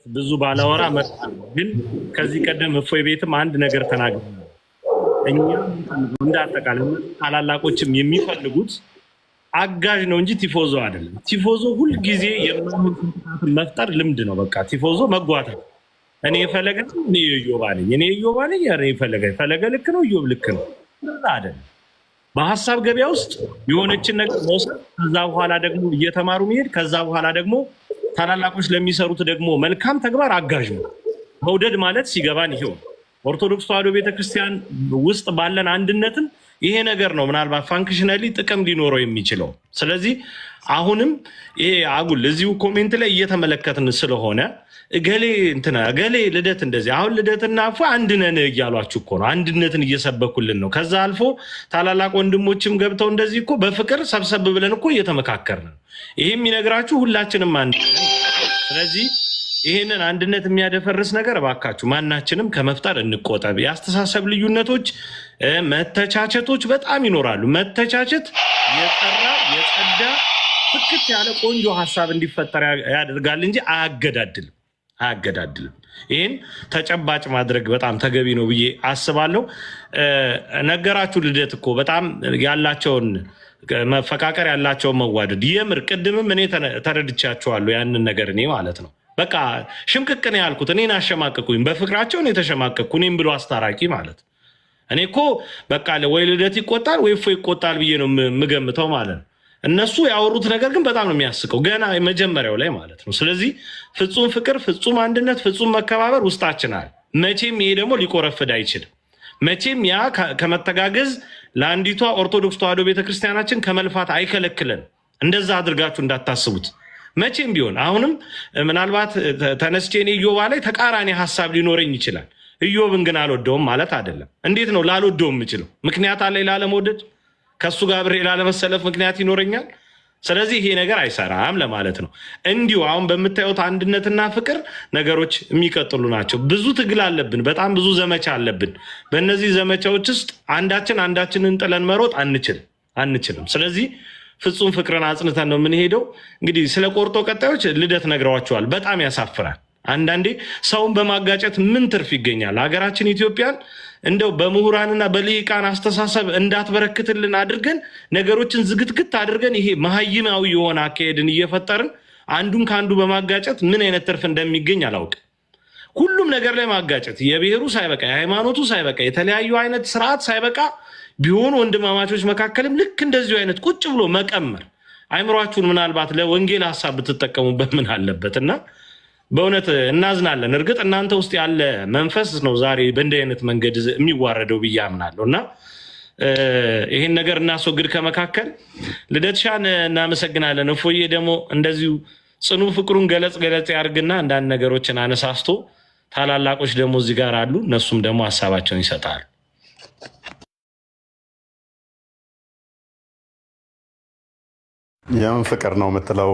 ብዙ ባላወራ እመርጣለሁ። ግን ከዚህ ቀደም እፎይ ቤትም አንድ ነገር ተናግሬ፣ እኛ እንደ አጠቃላይ ታላላቆችም የሚፈልጉት አጋዥ ነው እንጂ ቲፎዞ አይደለም። ቲፎዞ ሁልጊዜ የማይሆን መፍጠር ልምድ ነው። በቃ ቲፎዞ መጓተት። እኔ የፈለገ እኔ የኢዮባ ነኝ፣ እኔ የኢዮባ ነኝ፣ እኔ የፈለገ ፈለገ ልክ ነው፣ ኢዮብ ልክ ነው አይደለም። በሀሳብ ገበያ ውስጥ የሆነችን ነገር መውሰድ፣ ከዛ በኋላ ደግሞ እየተማሩ መሄድ፣ ከዛ በኋላ ደግሞ ታላላቆች ለሚሰሩት ደግሞ መልካም ተግባር አጋዥ ነው። መውደድ ማለት ሲገባን ይሄው ነው። ኦርቶዶክስ ተዋሕዶ ቤተክርስቲያን ውስጥ ባለን አንድነትም ይሄ ነገር ነው ምናልባት functionally ጥቅም ሊኖረው የሚችለው። ስለዚህ አሁንም ይሄ አጉል እዚሁ comment ላይ እየተመለከትን ስለሆነ እገሌ እንትና እገሌ ልደት እንደዚህ አሁን ልደትና እፎይ አንድ ነን እያሏችሁ እኮ ነው። አንድነትን እየሰበኩልን ነው። ከዛ አልፎ ታላላቅ ወንድሞችም ገብተው እንደዚህ እኮ በፍቅር ሰብሰብ ብለን እኮ እየተመካከርን ነው። ይሄ የሚነግራችሁ ሁላችንም አንድ ነን። ስለዚህ ይህንን አንድነት የሚያደፈርስ ነገር እባካችሁ ማናችንም ከመፍጠር እንቆጠብ። የአስተሳሰብ ልዩነቶች፣ መተቻቸቶች በጣም ይኖራሉ። መተቻቸት የጠራ የጸዳ ፍክት ያለ ቆንጆ ሀሳብ እንዲፈጠር ያደርጋል እንጂ አያገዳድልም አያገዳድልም። ይህን ተጨባጭ ማድረግ በጣም ተገቢ ነው ብዬ አስባለሁ። ነገራችሁ ልደት እኮ በጣም ያላቸውን መፈቃቀር ያላቸውን መዋደድ የምር ቅድምም እኔ ተረድቻቸዋለሁ ያንን ነገር እኔ ማለት ነው። በቃ ሽምቅቅ ነው ያልኩት። እኔን አሸማቀቁኝ፣ በፍቅራቸው እኔ ተሸማቀቅኩ። እኔም ብሎ አስታራቂ ማለት እኔ እኮ በቃ ወይ ልደት ይቆጣል ወይ እፎይ ይቆጣል ብዬ ነው የምገምተው ማለት ነው። እነሱ ያወሩት ነገር ግን በጣም ነው የሚያስቀው ገና መጀመሪያው ላይ ማለት ነው። ስለዚህ ፍጹም ፍቅር፣ ፍጹም አንድነት፣ ፍጹም መከባበር ውስጣችን አለ። መቼም ይሄ ደግሞ ሊቆረፍድ አይችልም። መቼም ያ ከመተጋገዝ ለአንዲቷ ኦርቶዶክስ ተዋሕዶ ቤተክርስቲያናችን ከመልፋት አይከለክለን። እንደዛ አድርጋችሁ እንዳታስቡት። መቼም ቢሆን አሁንም ምናልባት ተነስቼ እኔ ኢዮባ ላይ ተቃራኒ ሀሳብ ሊኖረኝ ይችላል። ኢዮብን ግን አልወደውም ማለት አይደለም። እንዴት ነው ላልወደውም የምችለው? ምክንያት አለኝ ላለመውደድ፣ ከእሱ ጋር አብሬ ላለመሰለፍ ምክንያት ይኖረኛል። ስለዚህ ይሄ ነገር አይሰራም ለማለት ነው። እንዲሁ አሁን በምታዩት አንድነትና ፍቅር ነገሮች የሚቀጥሉ ናቸው። ብዙ ትግል አለብን። በጣም ብዙ ዘመቻ አለብን። በእነዚህ ዘመቻዎች ውስጥ አንዳችን አንዳችንን ጥለን መሮጥ አንችልም። ስለዚህ ፍጹም ፍቅርን አጽንተን ነው የምንሄደው። እንግዲህ ስለ ቆርጦ ቀጣዮች ልደት ነግረዋቸዋል። በጣም ያሳፍራል። አንዳንዴ ሰውን በማጋጨት ምን ትርፍ ይገኛል? ሀገራችን ኢትዮጵያን እንደው በምሁራንና በልሂቃን አስተሳሰብ እንዳትበረክትልን አድርገን ነገሮችን ዝግትግት አድርገን ይሄ መሀይማዊ የሆነ አካሄድን እየፈጠርን አንዱን ከአንዱ በማጋጨት ምን አይነት ትርፍ እንደሚገኝ አላውቅም። ሁሉም ነገር ላይ ማጋጨት የብሔሩ ሳይበቃ የሃይማኖቱ ሳይበቃ የተለያዩ አይነት ስርዓት ሳይበቃ ቢሆኑ ወንድማማቾች መካከልም ልክ እንደዚሁ አይነት ቁጭ ብሎ መቀመር አይምሯችሁን ምናልባት ለወንጌል ሀሳብ ብትጠቀሙበት ምን አለበት? እና በእውነት እናዝናለን። እርግጥ እናንተ ውስጥ ያለ መንፈስ ነው ዛሬ በእንዲህ አይነት መንገድ የሚዋረደው ብዬ አምናለሁ። እና ይሄን ነገር እናስወግድ ከመካከል። ልደትሻን እናመሰግናለን። እፎዬ ደግሞ እንደዚሁ ጽኑ ፍቅሩን ገለጽ ገለጽ ያርግና አንዳንድ ነገሮችን አነሳስቶ ታላላቆች ደግሞ እዚህ ጋር አሉ። እነሱም ደግሞ ሀሳባቸውን ይሰጣሉ። የምን ፍቅር ነው የምትለው?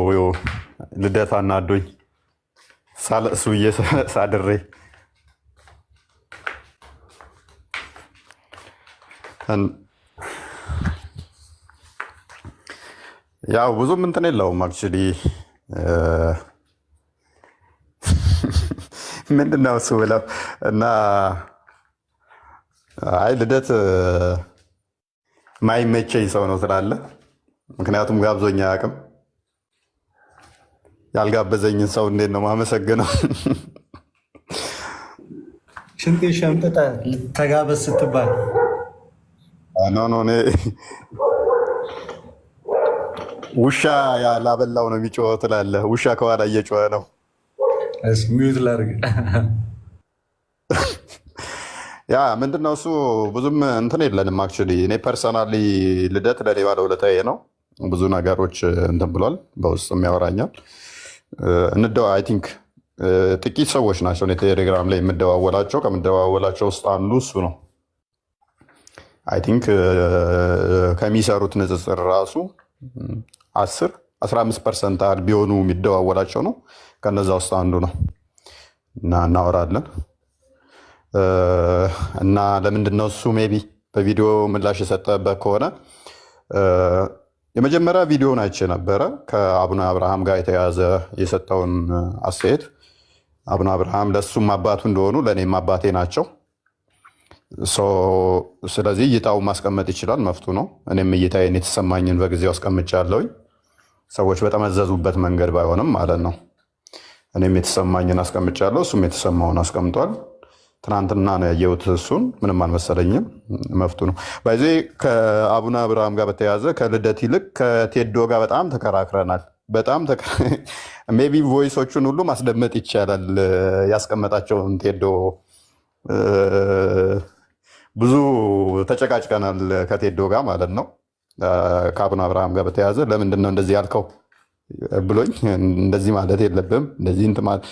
ልደታ እናዶኝ ሳለቅስ ብዬ ሳድሬ ያው ብዙም እንትን የለውም። Actually ምንድን ነው እሱ ብለው እና አይ ልደት ማይመቸኝ ሰው ነው ስላለ፣ ምክንያቱም ጋብዞኝ አያውቅም። ያልጋበዘኝን ሰው እንዴት ነው ማመሰግነው? ሽንጤ ሸምጥጠ ተጋበዝ ስትባል No, no፣ እኔ ውሻ ያላበላው ነው የሚጮኸው ትላለህ። ውሻ ከኋላ እየጮኸ ነው። Mute ላድርግ። ያ ምንድነው እሱ ብዙም እንትን የለንም። Actually እኔ personally ልደት ለኔ ባለውለታዬ ነው። ብዙ ነገሮች እንትን ብሏል፣ በውስጥም ያወራኛል። እንደው I think ጥቂት ሰዎች ናቸው እኔ ቴሌግራም ላይ የምደዋወላቸው። ከምደዋወላቸው ውስጥ አንዱ እሱ ነው። I think ከሚሰሩት ንጽጽር ራሱ 10 15% ያህል ቢሆኑ የሚደዋወላቸው ነው። ከነዛ ውስጥ አንዱ ነው እና እናወራለን እና ለምንድን ነው እሱ maybe በቪዲዮ ምላሽ የሰጠበት ከሆነ የመጀመሪያ ቪዲዮን አይቼ ነበረ ከአቡነ አብርሃም ጋር የተያያዘ የሰጠውን አስተያየት። አቡነ አብርሃም ለእሱም አባቱ እንደሆኑ ለእኔም አባቴ ናቸው። So ስለዚህ እይታውን ማስቀመጥ ይችላል፣ መብቱ ነው። እኔም እይታዬን የተሰማኝን በጊዜው አስቀምጫለሁኝ። ሰዎች በጠመዘዙበት መንገድ ባይሆንም ማለት ነው። እኔም የተሰማኝን አስቀምጫለሁ፣ እሱም የተሰማውን አስቀምጧል። ትናንትና ነው ያየሁት እሱን፣ ምንም አልመሰለኝም፣ መብቱ ነው። By the way ከአቡነ አብርሃም ጋር በተያያዘ ከልደት ይልቅ ከቴዶ ጋር በጣም ተከራክረናል። በጣም maybe voice ኦቹን ሁሉ ማስደመጥ ይቻላል። ያስቀመጣቸውን ቴዶ ብዙ ተጨቃጭቀናል ከቴዶ ጋር ማለት ነው። ከአቡነ አብርሃም ጋር በተያያዘ ለምንድን ነው እንደዚህ ያልከው ብሎኝ፣ እንደዚህ ማለት የለብም እንደዚህ እንትን ማለት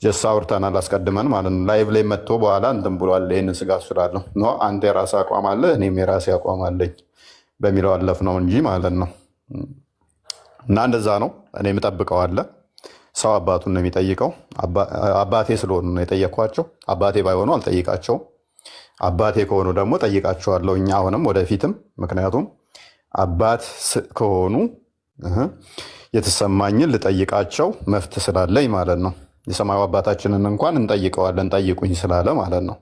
just አውርተናል አስቀድመን ማለት ነው። Live ላይ መጥቶ በኋላ እንትን ብሏል። ይህንን ስጋት ስላለሁ no፣ አንተ የራስህ አቋም አለ፣ እኔም የራሴ አቋም አለኝ በሚለው አለፍ ነው እንጂ ማለት ነው። እና እንደዛ ነው። እኔ የምጠብቀው አለ። ሰው አባቱን ነው የሚጠይቀው። አባቴ ስለሆኑ ነው የጠየኳቸው። አባቴ ባይሆኑ አልጠይቃቸውም። አባቴ ከሆኑ ደግሞ ጠይቃቸዋለሁ እኛ አሁንም ወደፊትም። ምክንያቱም አባት ከሆኑ የተሰማኝን ልጠይቃቸው መብት ስላለኝ ማለት ነው። የሰማዩ አባታችንን እንኳን እንጠይቀዋለን ጠይቁኝ ስላለ ማለት ነው።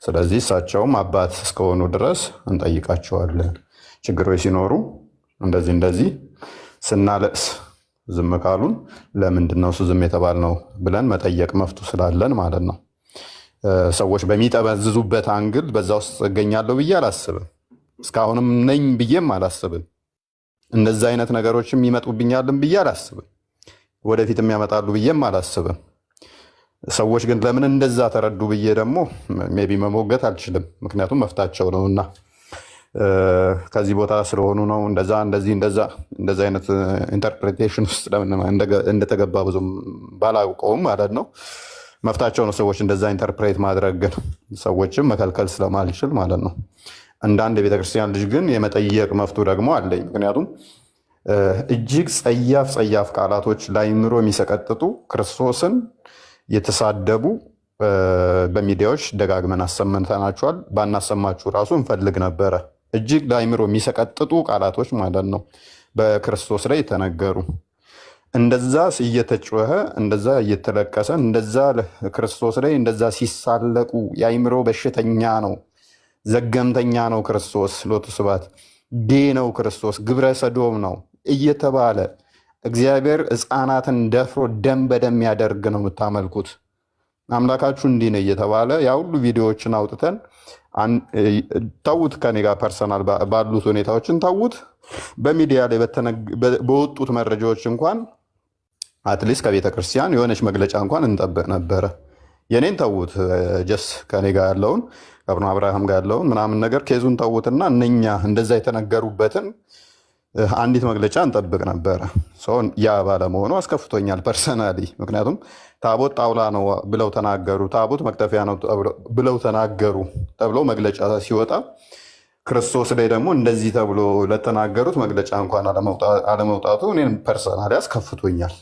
ስለዚህ እሳቸውም አባት እስከሆኑ ድረስ እንጠይቃቸዋለን። ችግሮች ሲኖሩ እንደዚህ እንደዚህ ስናለቅስ ዝም ካሉን ለምንድን ነው እሱ ዝም የተባልነው ብለን መጠየቅ መብቱ ስላለን ማለት ነው። ሰዎች በሚጠመዝዙበት angle በዛ ውስጥ እገኛለሁ ብዬ አላስብም። እስካሁንም ነኝ ብዬም አላስብም። እንደዛ አይነት ነገሮችም ይመጡብኛልም ብዬ አላስብም። ወደፊትም ያመጣሉ ብዬም አላስብም። ሰዎች ግን ለምን እንደዛ ተረዱ ብዬ ደግሞ maybe መሞገት አልችልም። ምክንያቱም መብታቸው ነውና ከዚህ ቦታ ስለሆኑ ነው እንደዛ እንደዚህ እንደዛ እንደዛ አይነት interpretation ውስጥ ለምን እንደተገባ ብዙም ባላውቀውም ማለት ነው። መብታቸው ነው ሰዎች እንደዛ interpret ማድረግ፣ ግን ሰዎችም መከልከል ስለማልችል ማለት ነው። እንደ አንድ የቤተክርስቲያን ልጅ ግን የመጠየቅ መብቱ ደግሞ አለኝ። ምክንያቱም እጅግ ጸያፍ ጸያፍ ቃላቶች ለአይምሮ የሚሰቀጥጡ ክርስቶስን የተሳደቡ በሚዲያዎች ደጋግመን አሰምተናችኋል። ባናሰማችሁ ራሱ እንፈልግ ነበረ። እጅግ ለአይምሮ የሚሰቀጥጡ ቃላቶች ማለት ነው በክርስቶስ ላይ የተነገሩ፣ እንደዛ እየተጮኸ፣ እንደዛ እየተለቀሰ፣ እንደዛ ክርስቶስ ላይ እንደዛ ሲሳለቁ የአይምሮ በሽተኛ ነው፣ ዘገምተኛ ነው ክርስቶስ፣ ሎቱ ስብሐት፣ gay ነው ክርስቶስ፣ ግብረ ሰዶም ነው እየተባለ፣ እግዚአብሔር ሕፃናትን ደፍሮ ደም በደም ያደርግ ነው የምታመልኩት አምላካችሁ እንዲህ ነው እየተባለ ያ ሁሉ ቪዲዮዎችን አውጥተን ተዉት። ከኔ ጋር personal ባሉት ሁኔታዎችን ተዉት። በሚዲያ ላይ በወጡት መረጃዎች እንኳን at least ከቤተ ክርስቲያን የሆነች መግለጫ እንኳን እንጠብቅ ነበረ። የኔን ተዉት፣ just ከኔ ጋር ያለውን፣ ከአቡነ አብርሃም ጋር ያለውን ምናምን ነገር case ኡን ተዉትና እነኛ እንደዛ የተነገሩበትን አንዲት መግለጫ እንጠብቅ ነበረ። ያ ባለመሆኑ አስከፍቶኛል personally። ምክንያቱም ታቦት ጣውላ ነው ብለው ተናገሩ፣ ታቦት መቅጠፊያ ነው ብለው ተናገሩ ተብሎ መግለጫ ሲወጣ ክርስቶስ ላይ ደግሞ እንደዚህ ተብሎ ለተናገሩት መግለጫ እንኳን አለመውጣቱ እኔን personally አስከፍቶኛል።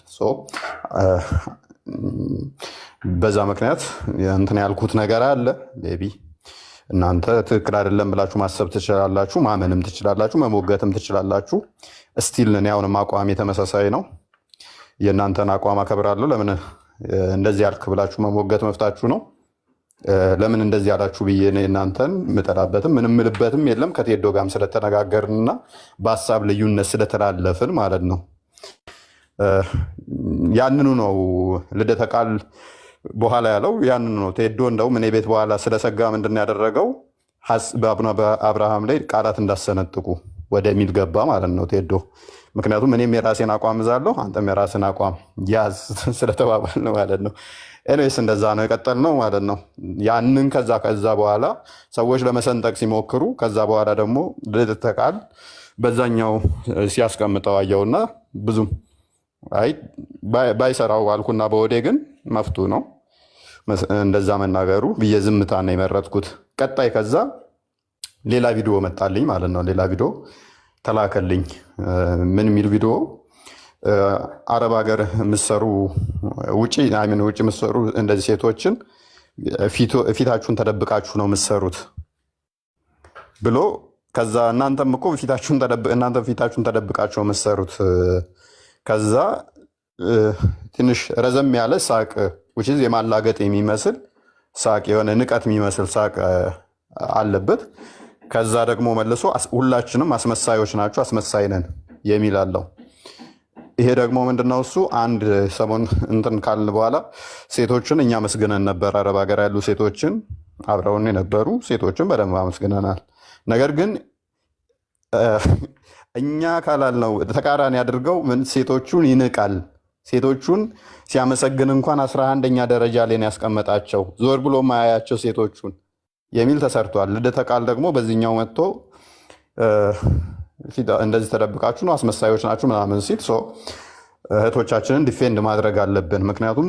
በዛ ምክንያት እንትን ያልኩት ነገር አለ። Maybe እናንተ ትክክል አይደለም ብላችሁ ማሰብ ትችላላችሁ፣ ማመንም ትችላላችሁ፣ መሞገትም ትችላላችሁ። Still እኔ አሁንም አቋሜ ተመሳሳይ ነው። የእናንተን አቋም አከብራለሁ። ለምን እንደዚህ ያልክ ብላችሁ መሞገት መብታችሁ ነው። ለምን እንደዚህ ያላችሁ ብዬ እኔ እናንተን ምጠላበትም ምንም ምልበትም የለም። ከቴዶ ጋርም ስለተነጋገርንና በሀሳብ ልዩነት ስለተላለፍን ማለት ነው። ያንኑ ነው ልደተ ቃል በኋላ ያለው፣ ያንኑ ነው። ቴዶ እንደውም እኔ ቤት በኋላ ስለሰጋ ምንድን ነው ያደረገው? በአቡነ አብርሃም ላይ ቃላት እንዳሰነጥቁ ወደሚል ገባ ማለት ነው ቴዶ። ምክንያቱም እኔም የራሴን አቋም እዛለሁ፣ አንተም የራስን አቋም ያዝ ስለተባባልን ማለት ነው። Anyways እንደዛ ነው የቀጠልነው ማለት ነው። ያንን ከዛ በኋላ ሰዎች ለመሰንጠቅ ሲሞክሩ ከዛ በኋላ ደግሞ ልደተ ቃል በዛኛው ሲያስቀምጠው አየውና ብዙም አይ ባይሰራው አልኩና በወዴ ግን መብቱ ነው እንደዛ መናገሩ ብዬ ዝምታ ነው የመረጥኩት። ቀጣይ ከዛ ሌላ ቪዲዮ መጣልኝ ማለት ነው። ሌላ ቪዲዮ ተላከልኝ። ምን የሚል ቪዲዮ? አረብ ሀገር የምትሰሩ፣ ውጭ I mean ውጭ የምትሰሩ እንደዚህ ሴቶችን ፊታችሁን ተደብቃችሁ ነው የምትሰሩት ብሎ፣ ከዛ እናንተም እኮ እናንተም ፊታችሁን ተደብቃችሁ ነው የምትሰሩት። ከዛ ትንሽ ረዘም ያለ ሳቅ which is የማላገጥ የሚመስል ሳቅ፣ የሆነ ንቀት የሚመስል ሳቅ አለበት። ከዛ ደግሞ መልሶ ሁላችንም አስመሳዮች ናቸው፣ አስመሳይ ነን የሚል አለው። ይሄ ደግሞ ምንድነው? እሱ አንድ ሰሞን እንትን ካልን በኋላ ሴቶችን እኛ አመስግነን ነበር። አረብ ሀገር ያሉ ሴቶችን፣ አብረውን የነበሩ ሴቶችን በደንብ አመስግነናል። ነገር ግን እኛ ካላልነው ተቃራኒ አድርገው ምን ሴቶቹን ይንቃል። ሴቶቹን ሲያመሰግን እንኳን 11ኛ ደረጃ ላይ ነው ያስቀመጣቸው፣ ዞር ብሎ ማያያቸው ሴቶቹን የሚል ተሰርቷል። ልደተ ቃል ደግሞ በዚህኛው መጥቶ እንደዚህ ተደብቃችሁ ነው፣ አስመሳዮች ናችሁ ምናምን ሲል so እህቶቻችንን defend ማድረግ አለብን። ምክንያቱም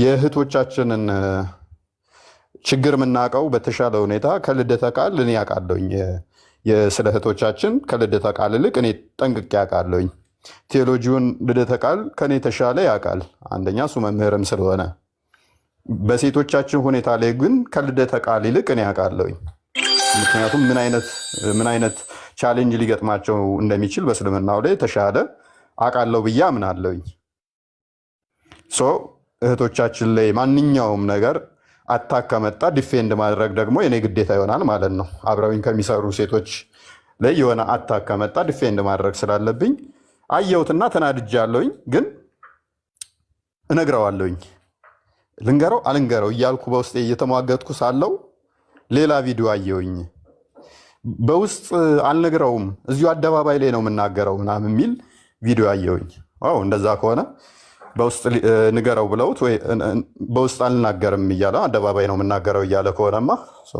የእህቶቻችንን ችግር የምናውቀው በተሻለ ሁኔታ ከልደተ ቃል እኔ አውቃለሁኝ። ስለ እህቶቻችን ከልደተ ቃል ይልቅ እኔ ጠንቅቄ አውቃለሁኝ። ቴዎሎጂውን ልደተ ቃል ከኔ የተሻለ ያውቃል። አንደኛ እሱ መምህርም ስለሆነ፣ በሴቶቻችን ሁኔታ ላይ ግን ከልደተ ቃል ይልቅ እኔ አውቃለሁኝ። ምክንያቱም ምን አይነት challenge ሊገጥማቸው እንደሚችል በእስልምናው ላይ የተሻለ አውቃለሁ ብዬ አምናለሁኝ። So እህቶቻችን ላይ ማንኛውም ነገር attack ከመጣ defend ማድረግ ደግሞ የኔ ግዴታ ይሆናል ማለት ነው። አብረውኝ ከሚሰሩ ሴቶች ላይ የሆነ attack ከመጣ defend ማድረግ ስላለብኝ አየሁትና ተናድጃለሁኝ። ግን እነግረዋለሁኝ፣ ልንገረው አልንገረው እያልኩ በውስጤ እየተሟገትኩ ሳለው ሌላ ቪዲዮ አየሁኝ። በውስጥ አልነግረውም፣ እዚሁ አደባባይ ላይ ነው የምናገረው ምናምን የሚል ቪዲዮ አየሁኝ። አዎ፣ እንደዛ ከሆነ በውስጥ ንገረው ብለውት ወይ በውስጥ አልናገርም እያለ አደባባይ ነው የምናገረው እያለ ከሆነማ so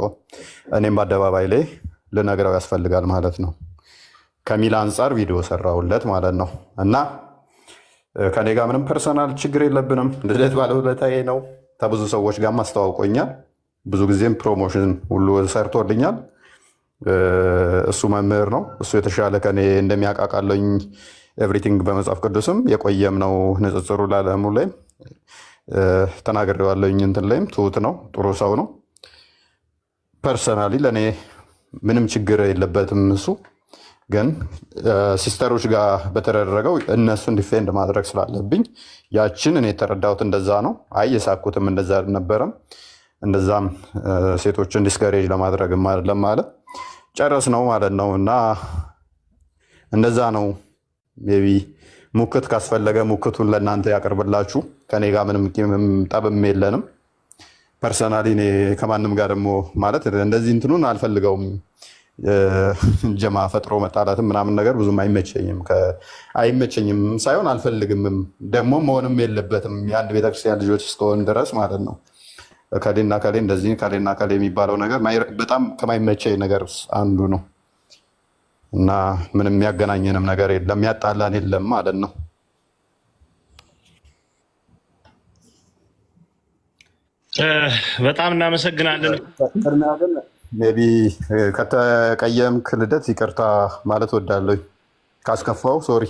እኔም በአደባባይ ላይ ልነግረው ያስፈልጋል ማለት ነው ከሚል አንጻር ቪዲዮ ሰራሁለት ማለት ነው። እና ከኔ ጋር ምንም personal ችግር የለብንም። ልደት ባለውለታዬ ነው። ከብዙ ሰዎች ጋር አስተዋውቆኛል። ብዙ ጊዜም promotion ሁሉ ሰርቶልኛል። እሱ መምህር ነው። እሱ የተሻለ ከኔ እንደሚያውቅ አውቃለሁኝ። Everything በመጽሐፍ ቅዱስም የቆየም ነው። ንጽጽሩ ላለሙ ላይም ተናግሬዋለሁኝ። እንትን ላይም ትሁት ነው፣ ጥሩ ሰው ነው። Personally ለእኔ ምንም ችግር የለበትም። እሱ ግን sister ኦች ጋር በተደረገው እነሱን defend ማድረግ ስላለብኝ ያችን እኔ የተረዳሁት እንደዛ ነው። አይ የሳኩትም እንደዛ አልነበረም። እንደዛም ሴቶችን discourage ለማድረግም አይደለም ማለት ጨረስ ነው ማለት ነው። እና እንደዛ ነው። Maybe ሙክት ካስፈለገ ሙክቱን ለእናንተ ያቀርብላችሁ። ከኔ ጋር ምንም ቂምም ጠብም የለንም። Personally እኔ ከማንም ጋር ደግሞ ማለት እንደዚህ እንትኑን አልፈልገውም። ጀማ ፈጥሮ መጣላትም ምናምን ነገር ብዙም አይመቸኝም። አይመቸኝም ሳይሆን አልፈልግምም፣ ደግሞ መሆንም የለበትም የአንድ ቤተክርስቲያን ልጆች እስከሆን ድረስ ማለት ነው። ከሌና ከሌ እንደዚህ ከሌና ከሌ የሚባለው ነገር በጣም ከማይመቸኝ ነገር አንዱ ነው እና ምንም የሚያገናኘንም ነገር የለም፣ የሚያጣላን የለም ማለት ነው። በጣም እናመሰግናለን። ቅድሚያ ግን maybe ከተቀየምክ ልደት ይቅርታ ማለት ወዳለሁ። ካስከፋው sorry፣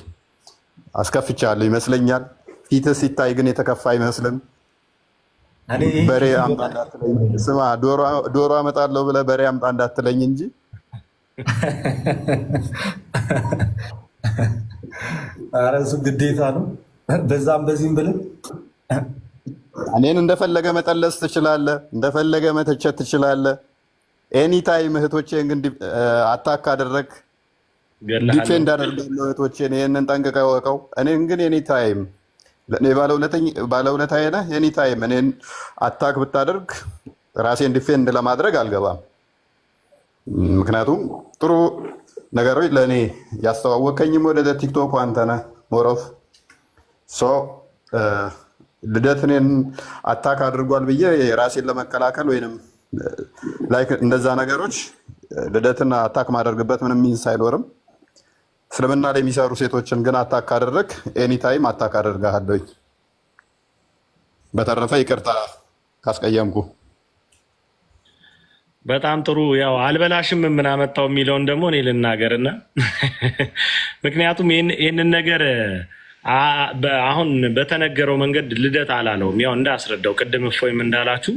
አስከፍቻለሁ ይመስለኛል። ፊትህ ሲታይ ግን የተከፋ አይመስልም። እኔ ይህ በሬ አምጣ እንዳትለኝ፣ ስማ፣ ዶሮ አመጣለሁ ብለህ በሬ አምጣ እንዳትለኝ እንጂ። ኧረ እሱ ግዴታ ነው። በዛም በዚህም ብለን እኔን እንደፈለገ መጠለስ ትችላለህ፣ እንደፈለገ መተቸት ትችላለህ። Anytime እህቶቼን ግን attack ካደረግ ገድልሃለሁ። Defend አደርጋለሁ እህቶቼን። ይህንን ጠንቅቀህ እወቀው። እኔን ግን anytime ለእኔ ባለውለታዬ ነህ። Anytime እኔን attack ብታደርግ ራሴን defend ለማድረግ አልገባም። ምክንያቱም ጥሩ ነገሮች ለእኔ ያስተዋወቀኝም ወደ ቲክቶክ አንተ ነህ። Moreover so ልደት እኔን attack አድርጓል ብዬ ራሴን ለመከላከል ወይንም like እንደዛ ነገሮች ልደትን attack ማደርግበት ምንም means አይኖርም። እስልምና ላይ የሚሰሩ ሴቶችን ግን attack ካደረግ anytime attack አደርግሃለሁኝ። በተረፈ ይቅርታ ካስቀየምኩ። በጣም ጥሩ። ያው አልበላሽም ምን አመጣው የሚለውን ደግሞ እኔ ልናገር እና ምክንያቱም ይህንን ነገር አሁን በተነገረው መንገድ ልደት አላለውም። ያው እንዳስረዳው ቅድም እፎይም እንዳላችሁ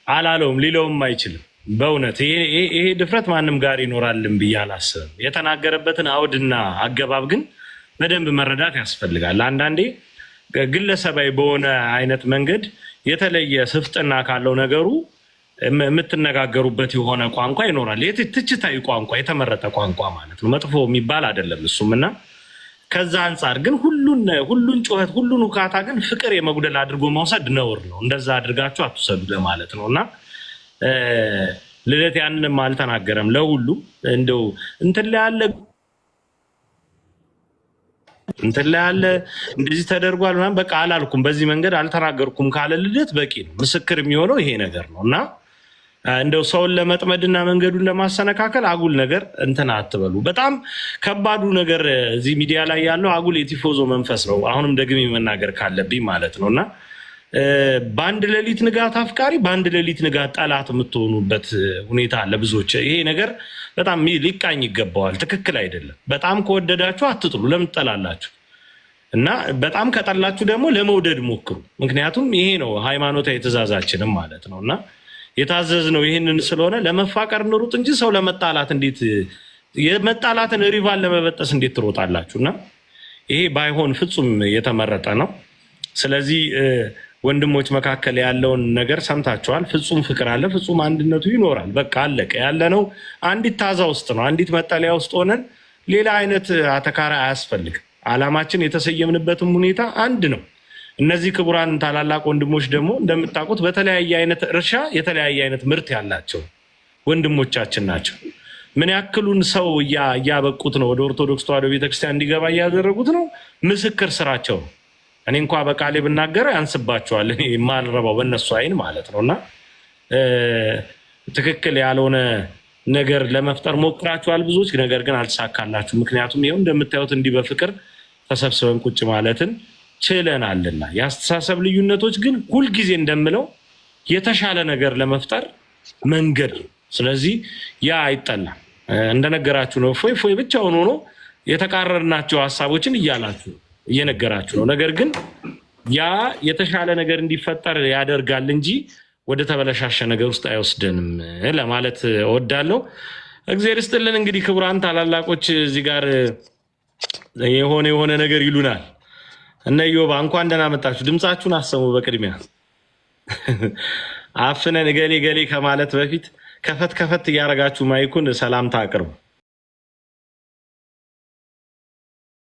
አላለውም፣ ሊለውም አይችልም። በእውነት ይሄ ድፍረት ማንም ጋር ይኖራልን ብዬ አላስብም። የተናገረበትን አውድና አገባብ ግን በደንብ መረዳት ያስፈልጋል። አንዳንዴ ግለሰባዊ በሆነ አይነት መንገድ የተለየ ስፍጥና ካለው ነገሩ የምትነጋገሩበት የሆነ ቋንቋ ይኖራል። ትችታዊ ቋንቋ፣ የተመረጠ ቋንቋ ማለት ነው። መጥፎ የሚባል አይደለም እሱም። እና ከዛ አንጻር ግን ሁሉን ጩኸት፣ ሁሉን ውካታ ግን ፍቅር የመጉደል አድርጎ መውሰድ ነውር ነው። እንደዛ አድርጋችሁ አትውሰዱ ለማለት ነው። እና ልደት ያንንም አልተናገረም። ለሁሉም እንደው እንትን ላይ ያለ፣ እንትን ላይ ያለ፣ እንደዚህ ተደርጓል ምናምን በቃ አላልኩም፣ በዚህ መንገድ አልተናገርኩም ካለ ልደት በቂ ነው። ምስክር የሚሆነው ይሄ ነገር ነው። እና እንደው ሰውን ለመጥመድና መንገዱን ለማሰነካከል አጉል ነገር እንትን አትበሉ። በጣም ከባዱ ነገር እዚህ ሚዲያ ላይ ያለው አጉል የቲፎዞ መንፈስ ነው። አሁንም ደግሜ መናገር ካለብኝ ማለት ነው። እና በአንድ ሌሊት ንጋት አፍቃሪ፣ በአንድ ሌሊት ንጋት ጠላት የምትሆኑበት ሁኔታ አለ ብዙዎች። ይሄ ነገር በጣም ሊቃኝ ይገባዋል። ትክክል አይደለም። በጣም ከወደዳችሁ አትጥሉ። ለምን ትጠላላችሁ? እና በጣም ከጠላችሁ ደግሞ ለመውደድ ሞክሩ። ምክንያቱም ይሄ ነው ሃይማኖታዊ ትእዛዛችንም ማለት ነው። እና የታዘዝነው ይህንን ስለሆነ ለመፋቀር እንሩጥ እንጂ ሰው ለመጣላት እንዴት፣ የመጣላትን ሪቫን ለመበጠስ እንዴት ትሮጣላችሁ? እና ይሄ ባይሆን ፍጹም የተመረጠ ነው። ስለዚህ ወንድሞች መካከል ያለውን ነገር ሰምታችኋል። ፍጹም ፍቅር አለ፣ ፍጹም አንድነቱ ይኖራል። በቃ አለቀ። ያለነው አንዲት ታዛ ውስጥ ነው፣ አንዲት መጠለያ ውስጥ ሆነን ሌላ አይነት አተካራ አያስፈልግም። ዓላማችን የተሰየምንበትም ሁኔታ አንድ ነው። እነዚህ ክቡራን ታላላቅ ወንድሞች ደግሞ እንደምታውቁት በተለያየ አይነት እርሻ የተለያየ አይነት ምርት ያላቸው ወንድሞቻችን ናቸው። ምን ያክሉን ሰው እያበቁት ነው፣ ወደ ኦርቶዶክስ ተዋሕዶ ቤተክርስቲያን እንዲገባ እያደረጉት ነው። ምስክር ስራቸው ነው። እኔ እንኳ በቃሌ ብናገረው ያንስባቸዋል፣ እኔ የማልረባው በእነሱ አይን ማለት ነው። እና ትክክል ያልሆነ ነገር ለመፍጠር ሞክራችኋል ብዙዎች፣ ነገር ግን አልተሳካላችሁ። ምክንያቱም ይኸው እንደምታዩት እንዲህ በፍቅር ተሰብስበን ቁጭ ማለትን ችለናልና። የአስተሳሰብ ልዩነቶች ግን ሁልጊዜ እንደምለው የተሻለ ነገር ለመፍጠር መንገድ ነው። ስለዚህ ያ አይጠላም። እንደነገራችሁ ነው። እፎይ እፎይ ብቻውን ሆኖ የተቃረናቸው ሀሳቦችን እያላችሁ እየነገራችሁ ነው። ነገር ግን ያ የተሻለ ነገር እንዲፈጠር ያደርጋል እንጂ ወደ ተበለሻሸ ነገር ውስጥ አይወስደንም ለማለት እወዳለሁ። እግዚአብሔር ይስጥልን። እንግዲህ ክቡራን ታላላቆች እዚህ ጋር የሆነ የሆነ ነገር ይሉናል። እነ ኢዮባ እንኳን ደህና መጣችሁ። ድምፃችሁን አሰሙ። በቅድሚያ አፍነን እገሌ ገሌ ከማለት በፊት ከፈት ከፈት እያደረጋችሁ mic ኡን ሰላምታ አቅርቡ።